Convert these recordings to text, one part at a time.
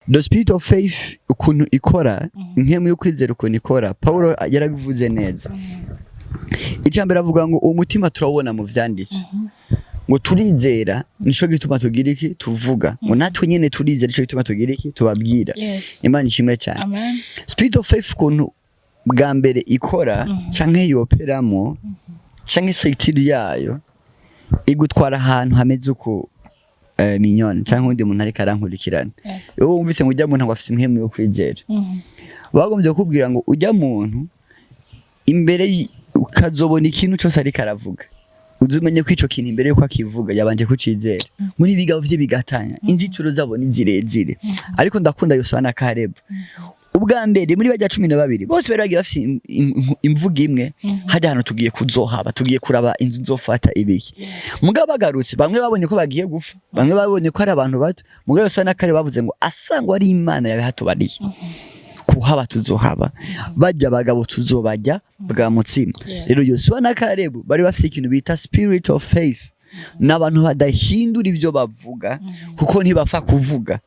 The spirit of faith ukuntu ikora, impwemu yo kwizera ukuntu ikora, Paulo yarabivuze neza. Icya mbere avuga ngo uwo mutima turawubona mu vyanditswe, ngo turizera, nico gituma tugira iki? Tuvuga. Ngo natwe nyene turizera, nico gituma tugira iki? Tubabwira. Imana ishimwe cyane. Amen. Spirit of faith ukuntu bwa mbere ikora canke yoperamo canke structure yayo, igutwara ahantu hameze uku, Mignone canke undi muntu ariko arankurikirana. Iyo wumvise ngo ujya muntu ngo afise impwemu yo kwizera, bagombye kukubwira ngo ujya muntu imbere ukazobona ikintu cyose ariko aravuga, uzi umenye ko ico kintu imbere yuko akivuga yabanje kucizera. Muri bigabo vye bigatanya, inzitiro zabo ni zirezire. Ariko ndakunda Yosuwa na Kalebu. Ubwa mbere muri bajya 12 bose bari bagiye bafise imvugo imwe: hajya hantu tugiye kuzohaba, tugiye kuraba inzu nzofata ibiki. Mugabo bagarutse, bamwe babonye ko bagiye gupfa, bamwe babonye ko ari abantu bato. Mugabo Yosuwa na Kalebu bavuze ngo asangwa ari Imana yabihatubariye, kuhaba tuzohaba, bajya abagabo tuzobajya bwa mutsima. Rero Yosuwa na Kalebu bari bafise ikintu bita spirit of faith. N'abantu badahindura ivyo bavuga, kuko ntibapfa kuvuga,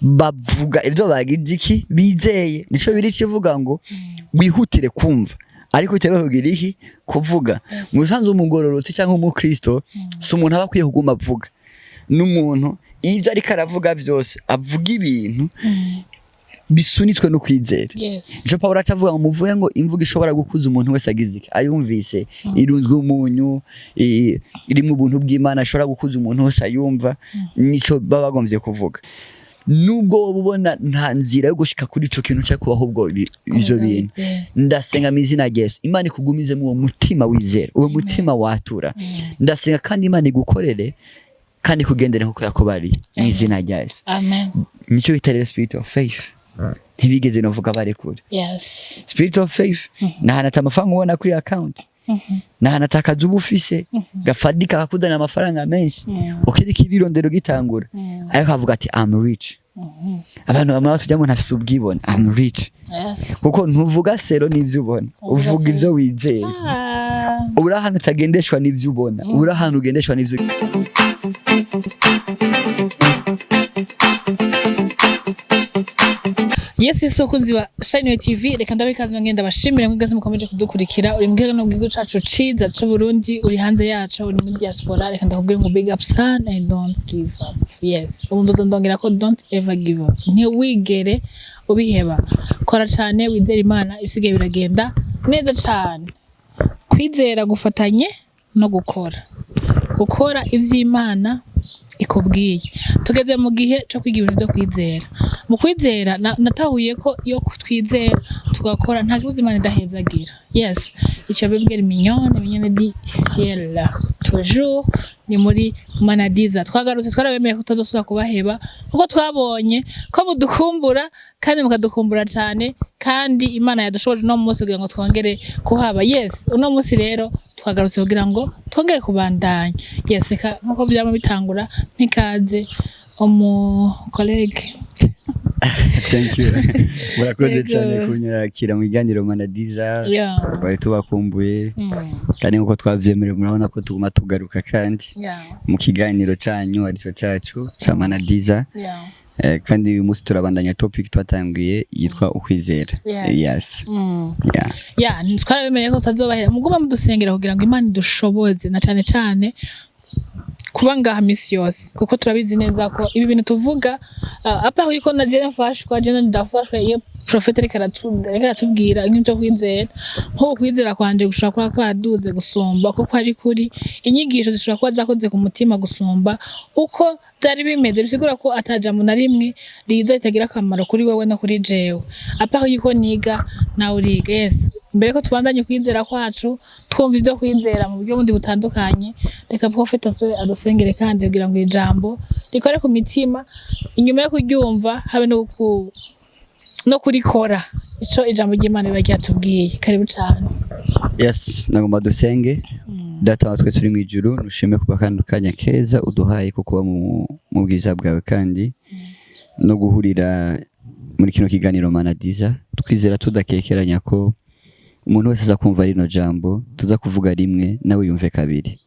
bavuga ivyo bagize iki? Bizeye. Nico biri kivuga ngo wihutire kumva ariko utebe kugira iki? Kuvuga. Mu bisanzwe umugororotsi cyangwa umukristo si umuntu aba akwiye kuguma avuga, n'umuntu ivyo ariko aravuga vyose avuga ibintu bisunitswe no kwizera. Ico Pawulo aca avuga ngo muvuge ngo imvugo ishobora gukuza umuntu wese agize iki? Ayumvise, irunzwe umunyu, irimwo ubuntu bw'Imana, ashobora gukuza umuntu wese ayumva. Nico baba bagomvye kuvuga. Nubwo woba ubona nta nzira yo gushika kuri ico kintu cyo kubaho, ubwo ivyo bintu, ndasenga mu izina rya Yesu, Imana ikugumizemo uwo mutima wizera, uwo mutima watura. Ndasenga kandi Imana igukorere kandi ikugendere nkuko yakubariye mu izina rya Yesu. Amen. Nicyo bita rero spirit of faith. Ntibigeze novuga barekure. Spirit of faith ni ahantu ata amafaranga ubona kuri account, ni ahantu atakazi uba ufise gafadika kakuzanira amafaranga menshi, ukiriko ibirondero gitangura, ariko avuga ati "I'm rich". Abantu bamwe batujya ngo ntafise ubwibone. I'm rich. Kuko ntuvuga selon n'ivyo ubona, uvuga uvuga ivyo wizeye. Uri ahantu utagendeshwa n'ivyo ubona, uri ahantu ugendeshwa n'ivyo. Yes, bakunzi ba Shine TV, reka ndabe ikaze, ngenda bashimire mwese mukomeje kudukurikira. Uri mu gihugu cacu ciza c'u Burundi, uri hanze yaco, uri muri diaspora, reka ndakubwira ngo big up son and don't give up. Yes, ubu ndodo ndongera ko don't ever give up, ntiwigere ubiheba. Kora cane, wizere Imana, ibisigaye biragenda neza cane. Kwizera gufatanye no gukora, gukora ivy'Imana ikubwiye. Tugeze mu gihe co kwiga ibintu vyo kwizera. Mu kwizera natahuye ko iyo twizera tugakora, nta kibuza Imana idahezagira. Yes, ico bibwira Mignone, Mignone du ciel, toujours ni muri Manadiza. Twagarutse, twarabemeye ko tutazosubira kubaheba, kuko twabonye ko mudukumbura kandi mukadukumbura cyane, kandi Imana yadushoboje uno munsi kugira ngo twongere kuhaba. Yes, uno munsi rero twagarutse kugira ngo twongere kubandanya. Yes, reka nkuko byama bitangura, ntikaze umu collègue. Thank you, murakoze cyane kunyakira mu kiganiro Manadiza. Twari tubakumbuye, kandi nkuko twavyemerewe murabona ko tuguma tugaruka kandi mu kiganiro canyu arico cacu ca Manadiza. Kandi uyu munsi turabandanya topic twatangiye yitwa ukwizera. Yes. Yeah. Ya, twarabemereye ko tutazobahera. Mugume mudusengera kugira ngo Imana idushoboze, na cane cane kuba ngaha misi yose, kuko turabizi neza ko ibi bintu tuvuga, à part yuko na jewe mfashwa, jewe ndafashwa iyo prophète ariko aratubwira nk'ivyo kwizera. Nk'ubu kwizera kwanje gushobora kuba kwaraduze gusumba kuko ari kuri inyigisho zishobora kuba zakoze ku mutima gusumba uko byari bimeze. Bisigura ko atajambo na rimwe riza ritagira akamaro kuri wewe no kuri jewe, à part yuko niga nawe uriga. Yes, mbere ko tubandanye kwizera kwacu, twumva ivyo kwizera mu buryo bundi butandukanye, reka prophète asubire adusengere kandi kugira ngo ijambo rikore ku mitima, inyuma yo kuryumva habe no kurikora ico ijambo ry'Imana riba ryatubwiye. Karibu cane. Yes, nagomba dusenge. Data wa twese uri mu ijuru, nushime kuba kano kanya keza uduhaye ko kuba mu bwiza bwawe kandi no guhurira muri kino kiganiro Manadiza. Twizera tudakekeranya ko umuntu wese aza kumva rino jambo tuza kuvuga rimwe nawe yumve kabiri.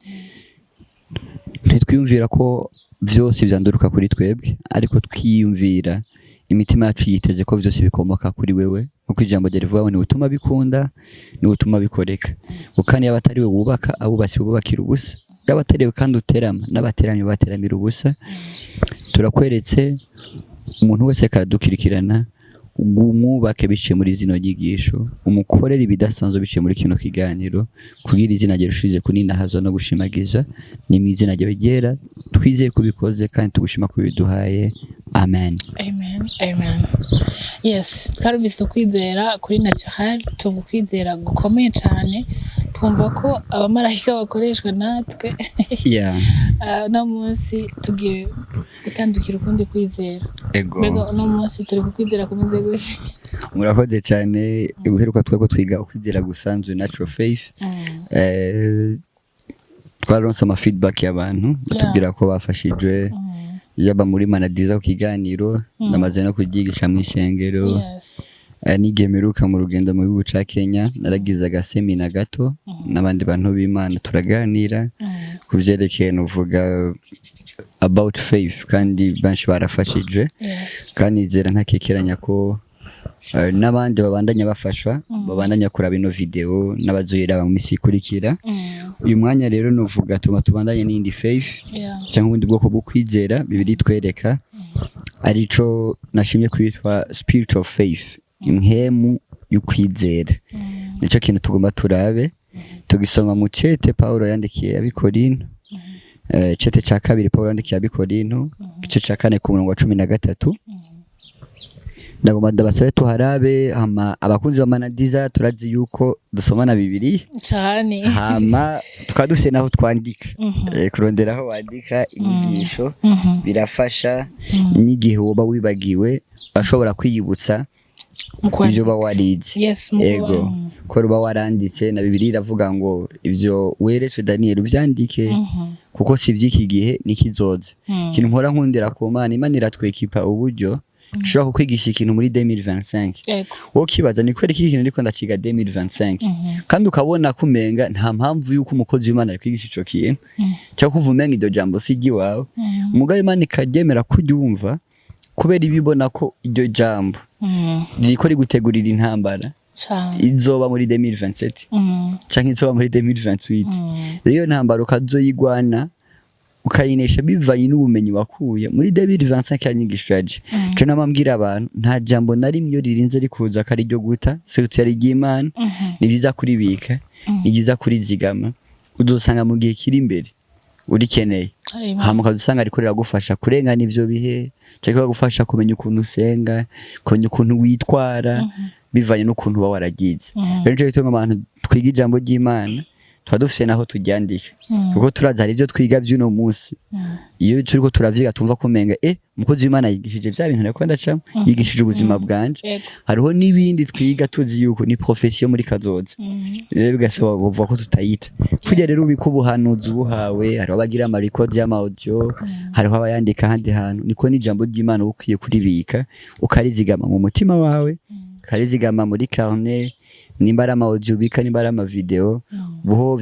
Ntitwiyumvira ko vyose vyanduruka kuri twebwe, ariko twiyumvira Imitima yacu yiteze ko vyose bikomoka kuri wewe, nkuko ijambo ryawe rivuga ngo ni utuma bikunda, ni utuma bikoreka. Kandi yaba atari we wubaka, abubatsi bubakira ubusa. Yaba atari we kandi uterama, n'abateramyi bateramira ubusa. Turakweretse umuntu wese karadukurikirana, umwubake biciye muri zino nyigisho, umukorere ibidasanzwe biciye muri kino kiganiro, kugira izina rye rushize kuninahazwa no gushimagiza. Ni mu izina ryawe ryera twizeye kubikoze kandi tugushima kubiduhaye, amen. Amen, amen. Yes, twarumvise ukwizera kuri natural, tuvuga ukwizera gukomeye cyane, twumva ko abamarayika bakoreshwa natwe. Uno munsi tugiye gutandukira ukundi kwizera. Ego. Mbega uno munsi turi ku kwizera kumeze gute? Murakoze cyane. Guheruka twego twiga ukwizera gusanzwe, natural faith. Twararonse ama feedback y'abantu batubwira ko bafashijwe, yaba muri Manadiza ku kiganiro namaze no kuryigisha mu ishengero. N'igihe mperuka mu rugendo mu gihugu ca Kenya, naragize agasemina gato n'abandi bantu b'Imana, turaganira ku vyerekeye nuvuga about faith, kandi benshi barafashijwe. Kandi nizera ntakekeranya ko n'abandi babandanya bafashwa, babandanya kuraba ino video n'abazoyiraba mu misi ikurikira. Uyu mwanya rero nuvuga tuma tubandanye n'indi faith cyangwa ubundi bwoko bwo kwizera Bibiliya itwereka, arico nashimye kwitwa spiritual faith, impwemu y'ukwizera. Nico kintu tugomba turabe. Tugisoma mu cete Paulo yandikiye abikorinto, cete ca kabiri Paulo yandikiye abikorinto, igice ca 4 ku murongo wa 13. Ndagomba ndabasabe tuharabe. Hama abakunzi ba Manadiza turazi yuko dusomana Bibiri Cane. hama tukaba dufise naho twandika. Kurondera aho wandika inyigisho birafasha, n'igihe woba wibagiwe bashobora kwiyibutsa Mu kwandika. ivyo uba warize. Yes, mu Ego. Ko uba waranditse, na Bibiliya iravuga ngo ivyo weretswe Daniel uvyandike, kuko si ivy'iki gihe nikizoza. Ikintu mpora nkundira ku Mana, Imana iratwekipa uburyo ishobora kukwigisha ikintu muri 2025. Wowe ukibaza ni kubera iki kintu ndiko ndaciga 2025, kandi ukabona kumenga nta mpamvu yuko umukozi w'Imana ari kwigisha ico kintu, cyangwa kuva umenga iryo jambo si iry'iwawe. Mugabo Imana ikaryemera kuryumva kubera ibibona ko iryo jambo ririko rigutegurira intambara Cane. izoba muri 2027 canke izoba muri 2028. Rero iyo ntambara ukazoyigwana, ukayinesha bivanye n'ubumenyi wakuye muri 2025 ya nyigisho yaje. Ico nama mbwira abantu, nta jambo na rimwe iyo ririnze rikuza ko ari ryo guta, surtout ari iry'Imana. Ni byiza kuribika, ni byiza kurizigama, uzosanga mu gihe kiri imbere urikeneye. Hari Imana. Hama ukazusanga ariko riragufasha kurengana ivyo bihe, canke bagufasha kumenya ukuntu usenga, kumenya ukuntu witwara bivanye n'ukuntu uba waragize. Rero nico gituma abantu twiga ijambo ry'Imana tuba dufise naho turyandika, kuko turazi hari ivyo twiga vy'uno munsi, iyo turiko turavyiga tumva kumenga umukozi w'Imana yigishije vya bintu nariko ndacamo, yigishije ubuzima bwanje. Hariho n'ibindi twiga tuzi yuko ni profession muri kazoza, rero bigasaba kuvuga ko tutayita kurya. Rero ubika ubuhanuzi ubuhawe, hariho abagira ama record y'ama audio, hariho abayandika ahandi hantu, niko n'ijambo ry'Imana uba ukwiye kuribika, ukarizigama mu mutima wawe, ukarizigama muri carnet, nimba ari ama audio ubika, nimba ari ama video. Buho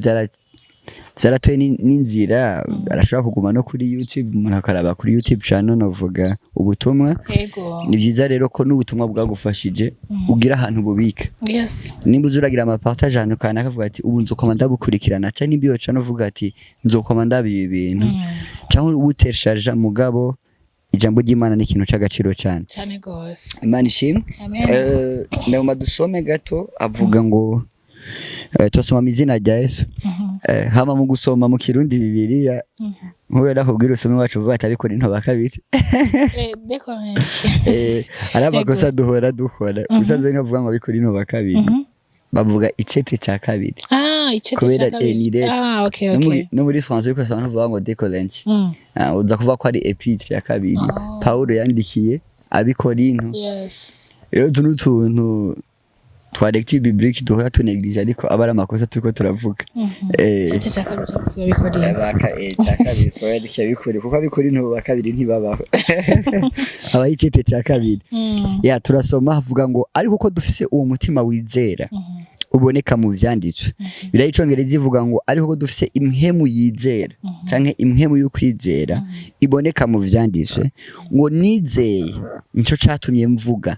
vyaratoye n'inzira, arashobora kuguma no kuri YouTube, umuntu akaraba kuri YouTube channel novuga ubutumwa. Ni vyiza rero ko n'ubutumwa bwagufashije ugira ahantu bubika. Nimba uza uragira ama partage ahantu kanaka, avuga ati ubu nzokoma ndabukurikirana, canke nimba iyo channel uvuga ati nzokoma ndaba ibi bintu, canke ubutereshaja. Mugabo ijambo ry'Imana ni ikintu c'agaciro cane. Cane gose. Imana ishimwe. Amen. Ndagomba dusome gato, avuga ngo turasoma mu izina rya Yesu. Hama mu gusoma mu Kirundi Bibiliya, nk'ubu nakubwira usome wacu vuba atabikora into kabiri. Dekorensi. Hari amakosa duhora dukora. Usanzwe nkavuga ngo abikora into kabiri, bavuga icete ca kabiri. Ah, icete Kubera, ca kabiri. ni lettre. Ah, okay, No okay. No muri français ariko usanga bavuga ngo deux Corinthiens. Ah, uza kuvuga ko ari épître ya kabiri Paulo yandikiye abikorinto. Rero utu n'utuntu twa lecture biblique duhora tunéglige, ariko aba ari amakosa turiko turavuga. Icete ca kabiri abikoreye. Baka cya kabiri Paulo yandikiye abikore, kuko abikorinto ba kabiri ntibabaho, abaho icete cya kabiri. Ya, turasoma, havuga ngo ariko ko dufise uwo mutima wizera. uboneka mu vyanditswe. Bibiliya y'icongereza ivuga ngo ariko ko dufise impwemu yizera canke impwemu y'ukwizera iboneka mu vyanditswe, ngo nizeye, nico catumye mvuga.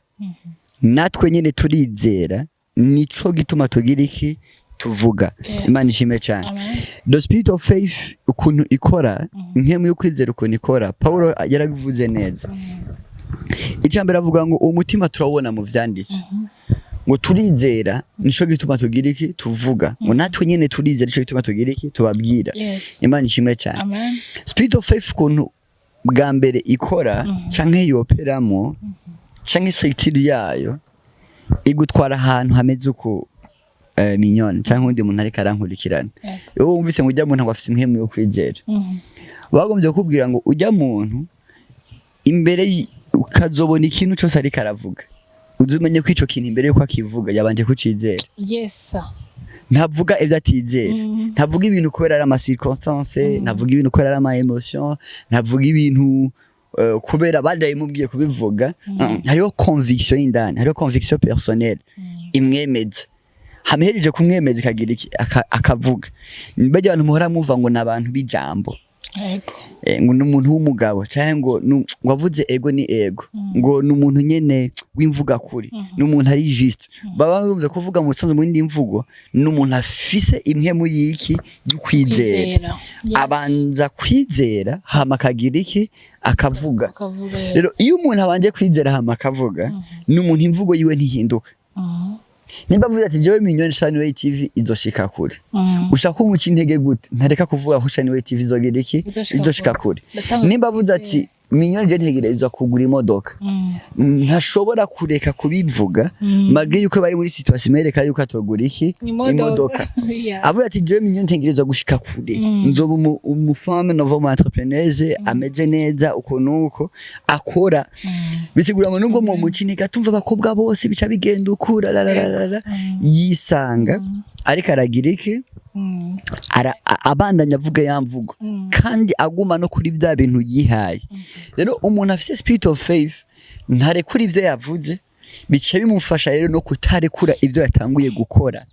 Natwe nyene turizera, nico gituma tugira iki? Tuvuga. Imana ishimwe cyane. Amen. The spirit of faith ukuntu ikora, impwemu y'ukwizera ukuntu ikora, Paulo yarabivuze neza. Icya mbere avuga ngo uwo mutima turawubona mu vyanditswe, ngo turizera, nico gituma tugira iki? Tuvuga. Ngo natwe nyene turizera, nico gituma tugira iki? Tubabwira. Imana ishimwe cyane. Amen. Spirit of faith ukuntu bwa mbere ikora canke yoperamo canke structure yayo, igutwara ahantu hameze uku, Mignone canke undi muntu ariko arankurikirana. Iyo wumvise ngo ujya muntu ngo afise impwemu yo kwizera, bagombye kukubwira ngo ujya muntu imbere ukazobona ikintu cyose ariko aravuga, uzi umenye ko ico kintu imbere yuko akivuga yabanje kucizera. Ntavuga ibyo atizera. Ntavuga ibintu kubera ari ama circonstance, ntavuga ibintu kubera ari ama émotion, ntavuga ibintu kubera abandi babimubwiye kubivuga. Hariho conviction y'indani, hariho conviction personnelle imwemeza. Hamuhejeje kumwemeza ikagira iki? Akavuga. Bajya abantu muhora muva ngo ni abantu b'ijambo, ngo ni umuntu w'umugabo cyangwa ngo ngo avuze ego ni ego, ngo ni umuntu nyene w'imvuga kuri, ni umuntu ari juste. Baba bavuze kuvuga mu busanzwe, mu yindi mvugo, ni umuntu afise impwemu y'iki? Y'ukwizera. Kwizera. Abanza kwizera, hama akagira iki? Akavuga. Akavuga, yes. Rero iyo umuntu abanje kwizera hama akavuga, ni umuntu imvugo yiwe ntihinduka. Nimba avuze ati jewe Mignone, Shine TV izoshika kure, ushaka kumuca intege gute? Ntareka kuvuga ko Shine TV izogira iki? Izoshika Izoshika kure. kure. Ndatanga Nimba avuze ati Mignone, je ntegerezwa kugura imodoka, ntashobora kureka kubivuga malgré yuko bari muri situation imwereka yuko atogura iki? Imodoka. Avuga ati jewe Mignone ntegerezwa gushika kure, nzoba umu femme novo, umu entrepreneuse ameze neza uko nuko akora, bisigura ngo nubwo mu muca intege atumva abakobwa bose bica bigenda ukura la, yisanga ariko aragira iki? Abandanya avuga ya mvugo kandi aguma no kuri bya bintu yihaye. Rero umuntu afite spirit of faith ntarekura ivyo yavuze, bica bimufasha rero no kutarekura ivyo yatanguye gukora.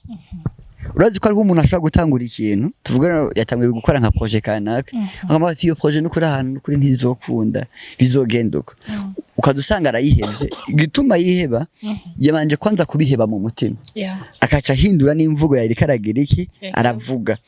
Urazi ko hariho umuntu ashobora gutangura ikintu, tuvuge yatanguye gukora nka projet kanaka, akavuga ati iyo projet nukuri ahantu nukuri ntizokunda, bizogenda uko, ukaza usanga arayihevye. Igituma yiheba, yabanje kwanza kubiheba mu mutima, akaca ahindura n'imvugo yariko aragira iki? Aravuga.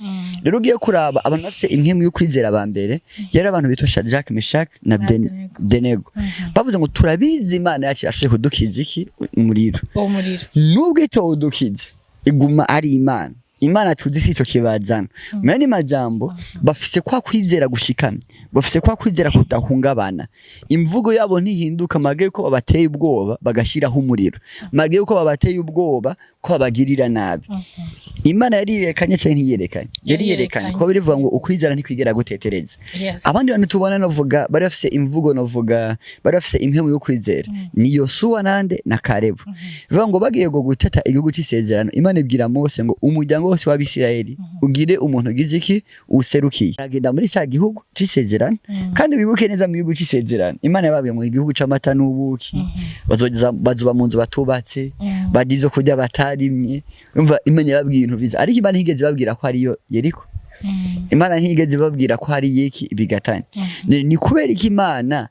Rero ugiye kuraba abantu bafite impwemu yo kwizera ba mbere, yari abantu bitwa Shadrach, Meshach na Abednego. Abednego. Bavuze ngo turabizi Imana yacu irashoboye kudukiza iki? Umuriro. Uwo muriro. Nubwo itowudukiza, iguma ari Imana. Imana tuzi si ico kibazana. Mu yandi majambo, bafise kwa kwizera gushikamye, bafise kwa kwizera kudahungabana. Imvugo yabo ntihinduka malgré yuko babateye ubwoba bagashiraho umuriro, malgré yuko babateye ubwoba ko babagirira nabi. Imana yariyerekanye canke ntiyerekanye? Yariyerekanye, kuko birivuga ngo ukwizera ntikwigera gutetereza. Abandi bantu tubona novuga bari bafise imvugo, novuga bari bafise impwemu yo kwizera, ni Yosuwa nande? Na Kalebu. Bivuga ngo bagiye ngo gutata igihugu c'isezerano, Imana ibwira Mose ngo umuryango wose w'Abisirayeli ugire umuntu ugize iki? Userukiye, agenda muri ca gihugu c'isezerano. Kandi wibuke neza, mu gihugu c'isezerano Imana yababwiye ngo igihugu c'amata n'ubuki, bazoza bazoba mu nzu batubatse, barya ivyo kurya batarimye. Urumva Imana yababwiye ibintu biza, ariko Imana ntiyigeze ibabwira ko ariyo Yeriko. Imana ntiyigeze ibabwira ko hari yiki ibigatanya. Ni kubera iki Imana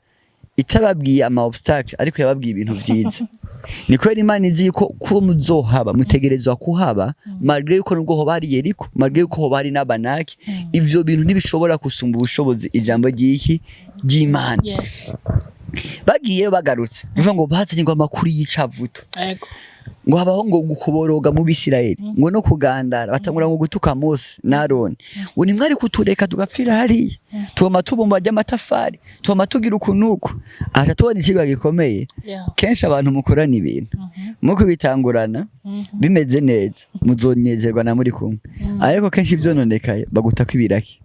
itababwiye ama obstacle ariko yababwiye ibintu vyiza? Ni kubera Imana izi yuko ko muzohaba, mutegerezwa kuhaba, malgré yuko nubwo hoba hari Yeriko, malgré yuko hoba hari n'Abanaki, ivyo bintu ntibishobora gusumba ubushobozi ijambo ry'iki? Ry'Imana. Bagiyeyo bagarutse, bivuga ngo bazanye ngo amakuru y'icavuto, ngo habaho ngo gukuboroga mu Bisirayeli, ngo no kugandara, batangura ngo gutuka Mose na Aroni, ngo nimwari kutureka tugapfira hariya, tugoma tubumba ry'amatafari, tugoma tugira uku nuku. Aha tubona icigwa gikomeye. Kenshi abantu mukorana ibintu, muko bitangurana bimeze neza, muzonezerwa na muri kumwe, ariko kenshi ivyononekaye bagutako ibiraki.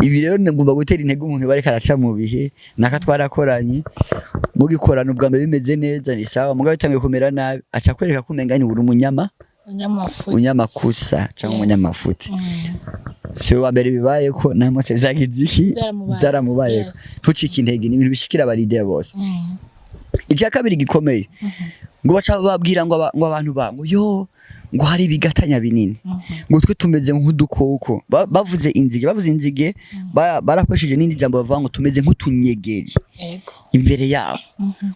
Ibi rero ngomba gutera intege umuntu bariko araca mu bihe naka twarakoranye. Mugikorana ubwa mbere bimeze neza ni sawa, mugabo bitanguye kumera nabi aca kwereka ko umenga ni uri umunyama Umunyamafuti. Umunyamakusa canke umunyamafuti. Si we wa mbere bibaye ko na Mose vyagize iki? Vyaramubaye. Vyaramubayeko. Ntucike intege, ni ibintu bishikira abalideri bose. Icya kabiri gikomeye, ngo baca babwira ngo ngo abantu bango yo Ngo hari ibigatanya binini, ngo twe tumeze nk'udukoko. Bavuze inzige, bavuze inzige, barakoresheje n'indi jambo, bavuga ngo tumeze nk'utunyegeri imbere yabo,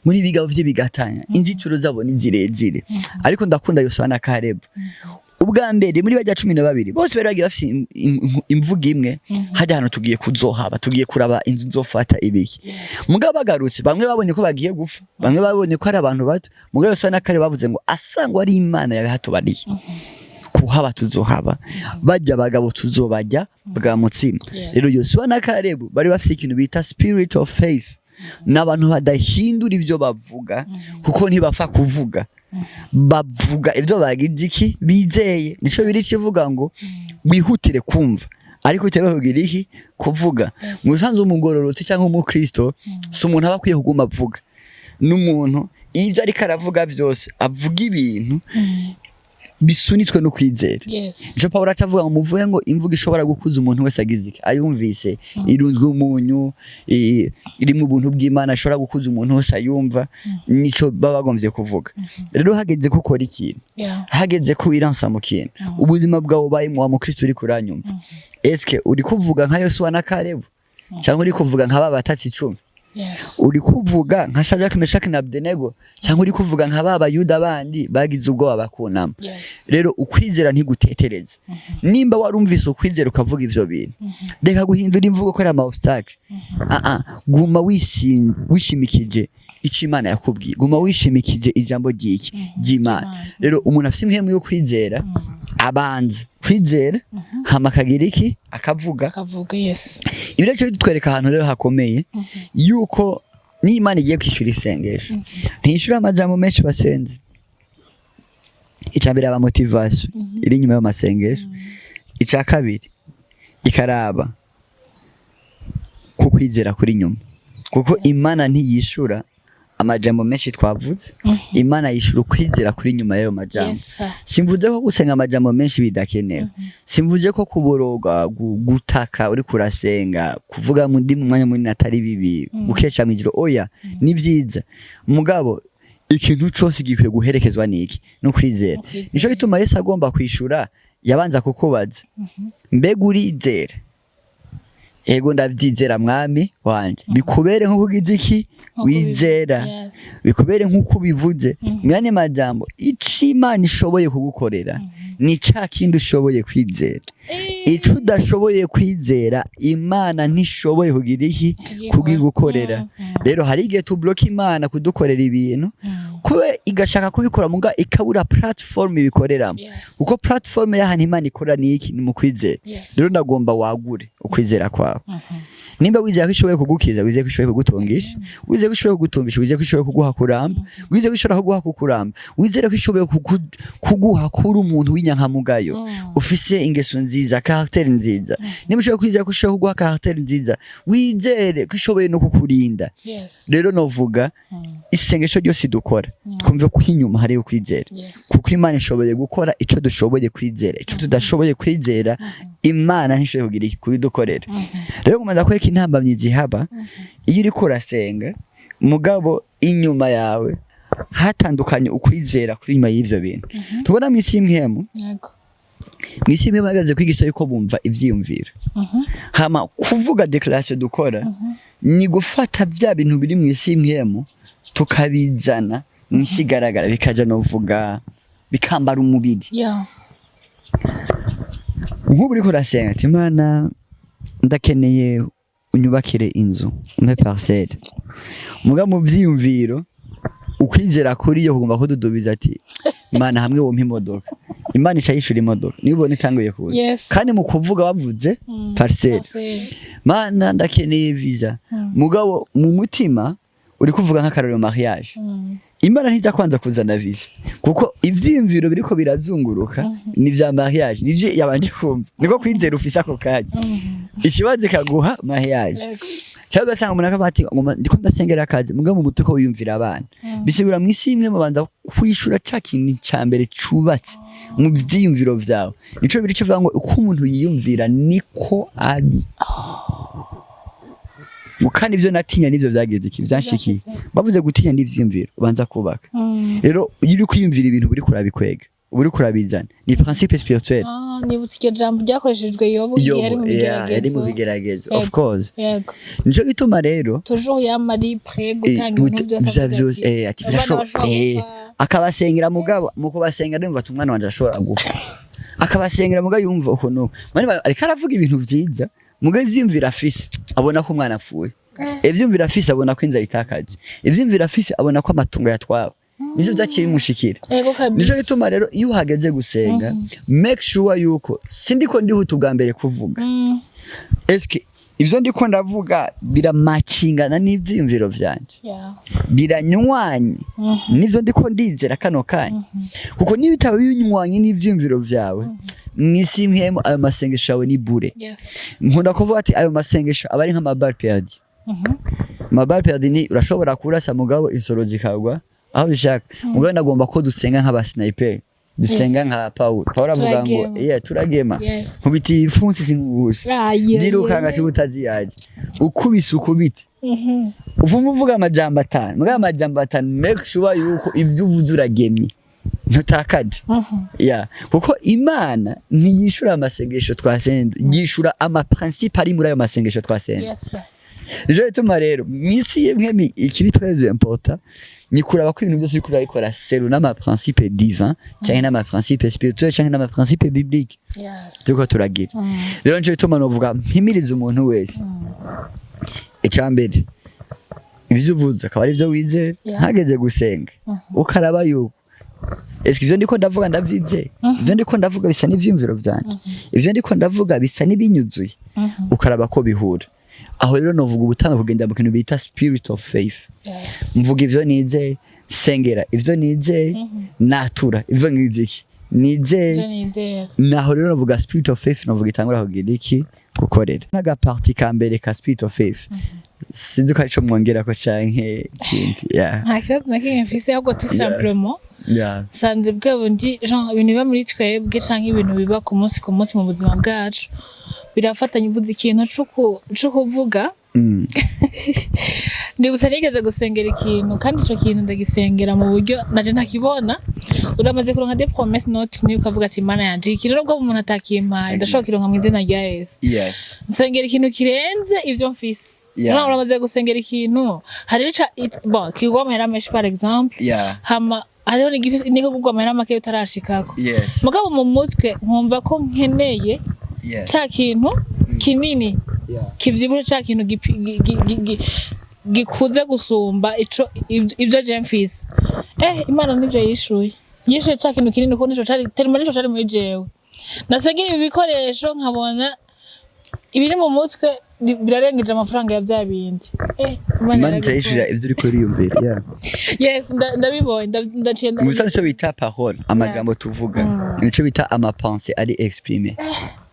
muri ibigabo vy'ibigatanya, inzitiro zabo ni zirezire. Ariko ndakunda Yosuwa na Kalebu. Ubwa mbere muri bajya 12 bose bari bagiye bafite imvugo imwe: hajya hano tugiye kuzohaba, tugiye kuraba inzu nzofata ibiki. Mugabo bagarutse, bamwe babonye ko bagiye gupfa, bamwe babonye ko ari abantu bato. Mugabo Yosuwa na Kalebu bavuze ngo asangwa ari Imana yabihatubariye, kuhaba tuzohaba, bajya abagabo tuzobajya bwa mutsima. Rero Yosuwa na Kalebu bari bafite ikintu bita spirit of faith. N'abantu badahindura ivyo bavuga, kuko ntibapfa kuvuga, bavuga ivyo bagize iki, bizeye. Nico biri kivuga ngo wihutire kumva ariko utebe kugira iki, kuvuga. Mu busanzwe umugororotsi cyangwa umukristo si umuntu aba akwiye kuguma avuga, n'umuntu ibyo ariko aravuga byose avuga ibintu bisunitswe no kwizera. Ico Pawulo aca avuga ngo muvuge ngo imvugo ishobora gukuza umuntu wese agize iki, ayumvise, irunzwe umunyu, irimwo ubuntu bw'Imana, ashobora gukuza umuntu wese ayumva. Nico baba bagomvye kuvuga. Rero hageze ko ukora ikintu, hageze ko wiransa mu kintu, ubuzima bwawe ubayemo, wa mukristo uri kuranyumva, eske uri kuvuga nka Yosuwa na Kalebu, cyangwa uri kuvuga nka ba batatsi 10? Uri kuvuga nka Shadrach, Meshach na Abednego, cyangwa uri kuvuga nka ba Bayuda bandi bagize ubwoba bakunama? Rero ukwizera ntigutetereza. Nimba warumvise ukwizera ukavuga ivyo bintu, reka guhindura imvugo ko ari ama obstacle. Ah ah, guma wishimikije ico Imana yakubwiye, guma wishimikije ijambo ry'iki, ry'Imana. Rero umuntu afite impwemu yo kwizera abanza kwizera, hama akagira iki, akavuga. Akavuga, yes. Ibi rero bitwereka ahantu rero hakomeye yuko niyo Imana igiye kwishyura isengesho, ntiyishyura amajambo menshi basenze. Icya mbere aba motivation iri inyuma y'amasengesho, icya kabiri ikaraba ku kwizera kuri inyuma, kuko Imana ntiyishura amajambo menshi twavuze, Imana yishura ukwizera kuri inyuma y'ayo majambo. Yes sir. Simvuze ko gusenga amajambo menshi bidakenewe, simvuze ko kuboroga, gutaka uri kurasenga, kuvuga mu ndimi umwanya munini atari bibi, gukesha mw'ijoro, oya, ni byiza. Mugabo ikintu cose gikwiye guherekezwa n'iki? No kwizera. Ukwizera. Nico gituma Yesu agomba kwishura yabanza kukubaza: mbega urizera? Ego, ndavyizera Mwami wanje. Bikubere nk'uko ugize iki, Nk'uko wizera. Bikubere nk'uko ubivuze. Mwene majambo, ico Imana ishoboye kugukorera ni ca kindi ushoboye kwizera. Ico udashoboye kwizera, Imana ntishoboye kugira iki, kugigukorera. Rero hari igihe tubloka Imana kudukorera ibintu, kuba igashaka kubikora muga ikabura platform ibikoreramo, kuko platform y'ahantu Imana ikora ni iki? Ni mu kwizera. Rero ndagomba wagure ukwizera kwawe. Nimba wizera ko ishoboye kugukiza, wizeye ko ishoboye kugutungisha, wizeye ko ishoboye kugutumbisha, wizeye ko ishoboye kuguha kuramba, wizeye ko ishobora kuguha kukuramba, wizere ko ishoboye kuguha kuri umuntu w'inyankamugayo, ufise ingeso nziza, caractère nziza. Nimba ushoboye kwizera ko ishoboye kuguha caractère nziza, wizere ko ishoboye no kukurinda. Rero novuga isengesho ryose dukora, twumve ko inyuma hariyo ukwizera, kuko Imana ishoboye gukora ico dushoboye kwizera. Ico tudashoboye kwizera, Imana ntishoboye kugira iki, kubidukorera. Rero nkomeza kwereka intambamyi zihaba iyo uriko urasenga mugabo inyuma yawe hatandukanye ukwizera kuri inyuma y'ivyo bintu. Tubona mw'isi y'impwemu, mw'isi y'impwemu hagaze kwigisha yuko bumva ivyiyumviro, hama kuvuga, déclaration dukora ni gufata vya bintu biri mw'isi y'impwemu tukabizana mw'isi igaragara, bikaja novuga bikambara umubiri. Nk'ubu uriko urasenga ati: "Imana, ndakeneye unyubakire inzu, umpe parcelle." Muga mu vyiyumviro ukwizera kuri yo kugomba kududubiza ati: "Imana, hamwe wompa imodoka." Imana ica yishura imodoka niba ubona itanguye kuza. Kandi mu kuvuga bavuze parcelle. Parcelle. "Mana, ndakeneye visa." Mugabo mu mutima uri kuvuga nk'akarorero mariage. Imana ntiza kwanza kuzana visa, kuko ivyiyumviro biriko birazunguruka ni vya mariage, nivyo yabanje kumva, niko kwizera ufise ako kanya. Ikibazo ikaguha mariage. Cyangwa ugasanga umuntu akavuga ati ngo ndiko ndasengera akazi, mugabo mu mutwe ko wiyumvira abana. Bisigura mu isi imwe mubanza kwishura ca kintu ca mbere cubatse mu vyiyumviro vyawe. Nico biri kivuga ngo uko umuntu yiyumvira niko ari. Ngo kandi ivyo natinya nivyo vyageze iki, vyanshikiye. Vyashitse. Bavuze gutinya n'ivyiyumviro ubanza kubaka. Rero iyo uri kwiyumvira ibintu, uriko urabikwega. uba uriko urabizana ni principe spirituel. Ah, nibutse iryo jambo ryakoreshejwe Yobu igihe yari mu Yeah, yari mu bigeragezo. bigeragezo, of Yego. course. Nico gituma rero Toujours yama ari prêt gutanga ibintu byose, vya avuga vyose, ati, ati abana birashoboka, bashobora gupfa. Akabasengera, mugabo mu kubasengera ndumva ati umwana wanje ashobora gupfa, akabasengera, mugabo yumva ukuntu mani ariko aravuga ibintu vyiza, mugabo ivyiyumviro afise abona ko umwana apfuye, ivyiyumviro afise abona ko inzara itakaje, ivyiyumviro afise abona ko amatungo yatwawe. Nivyo vyaciye bimushikira. Yego kabisa. Nico gituma rero iyo uhageze gusenga, make sure yuko sindiko ndihuta ubwa mbere kuvuga. Eske ivyo ndiko ndavuga biramacingana n'ivyiyumviro vyanje? Biranywanye nivyo ndiko ndizera kano kanya? Kuko niba bitaba binywanye n'ivyiyumviro vyawe, mw'isi mpwemu ayo masengesho yawe ni bure. Nkunda kuvuga ati ayo masengesho aba ari nk'ama balles perdues. Ama balles perdues ni urashobora kurasa, mugabo insoro zikagwa aho bishaka. Mugabo ndagomba ko dusenga nk'aba sniper, dusenga nka Paul. Paul avuga ngo Turagema. Yeah, turagema. Nkubita ibipfunsi sinkugusha, Ah, yeah, ndirukanga, sikutazi yaje ukubise ukubite. Uvuma uvuga amajambo 5, mugabo amajambo 5, make sure yuko ibyo uvuze uragemye, ntutakaje. Yeah, kuko Imana ntiyishura amasengesho twasenze, yishura ama principe ari muri ayo masengesho twasenze. Nico gituma rero mw'isi yemwe ikiri très important ni kuraba ko ibintu byose uriko urabikora selon n'ama principe divin canke n'ama principe spirituel canke n'ama principe biblique turiko turagira. Rero nico gituma novuga mpimiriza umuntu wese, icambere ivyo uvuze akaba ari byo wizera. Ntageze gusenga, ukaraba yuko eske ivyo ndiko ndavuga ndavyizeye, ivyo ndiko ndavuga bisa n'ivyiyumviro vyanje, ivyo ndiko ndavuga bisa n'ibinyuzuye, ukaraba ko bihura. Aho rero novuga ubutanga kugenda mu kintu bita spirit of faith. Mvuga ivyo nizeye, sengera ivyo nizeye, natura ivyo ngiziki nizeye. Ivyo nizera. Naho rero novuga spirit of faith, novuga itangura kugira iki gukorera n'aga partie ka mbere ka spirit of faith. Sinzi ko arico mwongerako canke ikindi, yeah. Nta kibazo na kimwe mfise, ahubwo tout simplement nsanze bwa bundi genre ibintu biba muri twebwe canke ibintu biba ku munsi ku munsi mu buzima bwacu birafatanya. Uvuze ikintu co kuvuga, ndibutsa nigeze gusengera ikintu, kandi ico kintu ndagisengera mu buryo naje ntakibona. Uramaze kuronka des promesses non tenues, ukavuga ati: "Mana yanje, iki rero ubwo umuntu atakimpaye, ndashobora kukironka mu izina rya Yesu." Nsengera ikintu kirenze ivyo mfise. Uramaze gusengera ikintu, hariho ica bon kigwa amahera menshi, par exemple, hama hariho n'igifise niko kugwa amahera make utarashikako. Mugabo mu mutwe nkumva ko nkeneye ca kintu kinini, kivyibushe, ca kintu gikuze gusumba ico ivyo je mfise. Imana nivyo yishuye, yishuye ca kintu kinini, kuko nico cari tellement nico cari muri jewe. Nasengera ibi bikoresho, nkabona ibiri mu mutwe birarengeje amafaranga ya vya bindi. Imana Imana yarabikora. icayishura ivyo uriko uriyumvira, yeah. Yes, ndabibonye, ndaciye Mu bisanzwe ico bita parole, amajambo tuvuga, nico bita ama pensées ari exprimé.